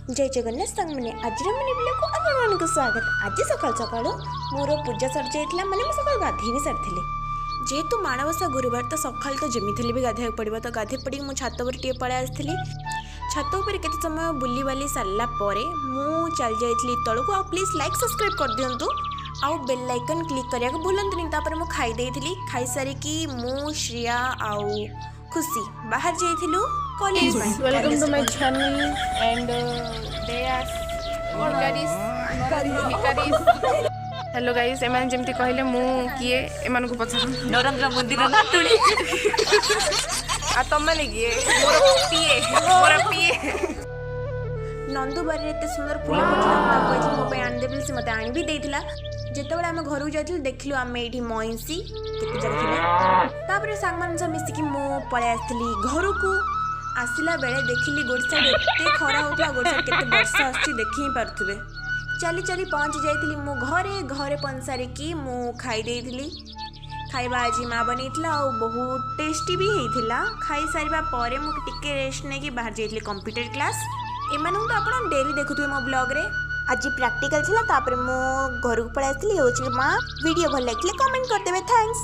ଜୟ ଜଗନ୍ନାଥ ସାଙ୍ଗମାନେ, ଆଜିର ମିନି ବ୍ଲଗ୍କୁ ଆପଣମାନଙ୍କୁ ସ୍ୱାଗତ। ଆଜି ସକାଳୁ ସକାଳୁ ମୋର ପୂଜା ସରିଯାଇଥିଲା, ମାନେ ମୁଁ ସକାଳୁ ଗାଧେଇ ବି ସାରିଥିଲି। ଯେହେତୁ ମାଣବସା ଗୁରୁବାର, ତ ସକାଳୁ ତ ଯେମିତି ହେଲେ ବି ଗାଧୋଇବାକୁ ପଡ଼ିବ। ତ ଗାଧୋଇ ପଡ଼ିକି ମୁଁ ଛାତ ଉପରେ ଟିକେ ପଳେଇ ଆସିଥିଲି। ଛାତ ଉପରେ କେତେ ସମୟ ବୁଲିବାଲି ସାରିଲା ପରେ ମୁଁ ଚାଲି ଯାଇଥିଲି ତଳକୁ। ଆଉ ପ୍ଲିଜ୍ ଲାଇକ୍, ସବସ୍କ୍ରାଇବ୍ କରିଦିଅନ୍ତୁ ଆଉ ବେଲ୍ ଆଇକନ୍ କ୍ଲିକ୍ କରିବାକୁ ଭୁଲନ୍ତୁନି। ତାପରେ ମୁଁ ଖାଇ ଦେଇଥିଲି। ଖାଇସାରିକି ମୁଁ, ଶ୍ରିୟା ଆଉ ଖୁସି ବାହାରି ଯାଇଥିଲୁ କଲେଜ ପାଇଁ। Welcome to my channel and they are Hikaris Hikaris. Hello guys, ଏମାନେ ଯେମିତି କହିଲେ ମୁଁ କିଏ, ଏମାନଙ୍କୁ ପଚାର। ନରେନ୍ଦ୍ର ମୋଦିର ନାତୁଣୀ। ଆଉ ତମମାନେ କିଏ? ମୋର ପିଏ, ମୋର ପିଏ। ନନ୍ଦୁ ବାରିରେ ଏତେ ସୁନ୍ଦର ଫୁଲ ଫୁଟିଥିଲା, ମୁଁ ତାକୁ କହିଥିଲି ମୋ ପାଇଁ ଆଣିଦେବେ ବୋଲି। ସେ ମୋତେ ଆଣି ବି ଦେଇଥିଲା। ଯେତେବେଳେ ଆମେ ଘରକୁ ଯାଇଥିଲୁ, ଦେଖିଲୁ ଆମେ ଏଇଠି ମଇଁଷି କେତେ ଜାଗା ଥିଲେ। ତାପରେ ସାଙ୍ଗମାନଙ୍କ ସହ ମିଶିକି ମୁଁ ପଳେଇ ଆସିଥିଲି ଘରକୁ। ଆସିଲା ବେଳେ ଦେଖିଲି ଗୋଟେ ସାଇଡ଼୍ ଏତେ ଖରା ହେଉଥିଲା, ଗୋଟେ ସାଇଡ଼୍ କେତେ ବର୍ଷା ଆସୁଛି, ଦେଖି ହିଁ ପାରୁଥିବେ। ଚାଲି ଚାଲି ପହଞ୍ଚି ଯାଇଥିଲି ମୁଁ ଘରେ। ଘରେ ପହଞ୍ଚି ସାରିକି ମୁଁ ଖାଇ ଦେଇଥିଲି। ଖାଇବା ଆଜି ମା ବନେଇଥିଲା ଆଉ ବହୁତ ଟେଷ୍ଟି ବି ହେଇଥିଲା। ଖାଇସାରିବା ପରେ ମୁଁ ଟିକେ ରେଷ୍ଟ ନେଇକି ବାହାରି ଯାଇଥିଲି କମ୍ପ୍ୟୁଟର କ୍ଲାସ୍। ଏମାନଙ୍କୁ ତ ଆପଣ ଡେଲି ଦେଖୁଥିବେ ମୋ ବ୍ଲଗ୍ରେ। ଆଜି ପ୍ରାକ୍ଟିକାଲ ଥିଲା। ତାପରେ ମୁଁ ଘରକୁ ପଳେଇ ଆସିଥିଲି। ହେଉଛି ମା। ଭିଡ଼ିଓ ଭଲ ଲାଗିଥିଲେ କମେଣ୍ଟ କରିଦେବେ। Thanks.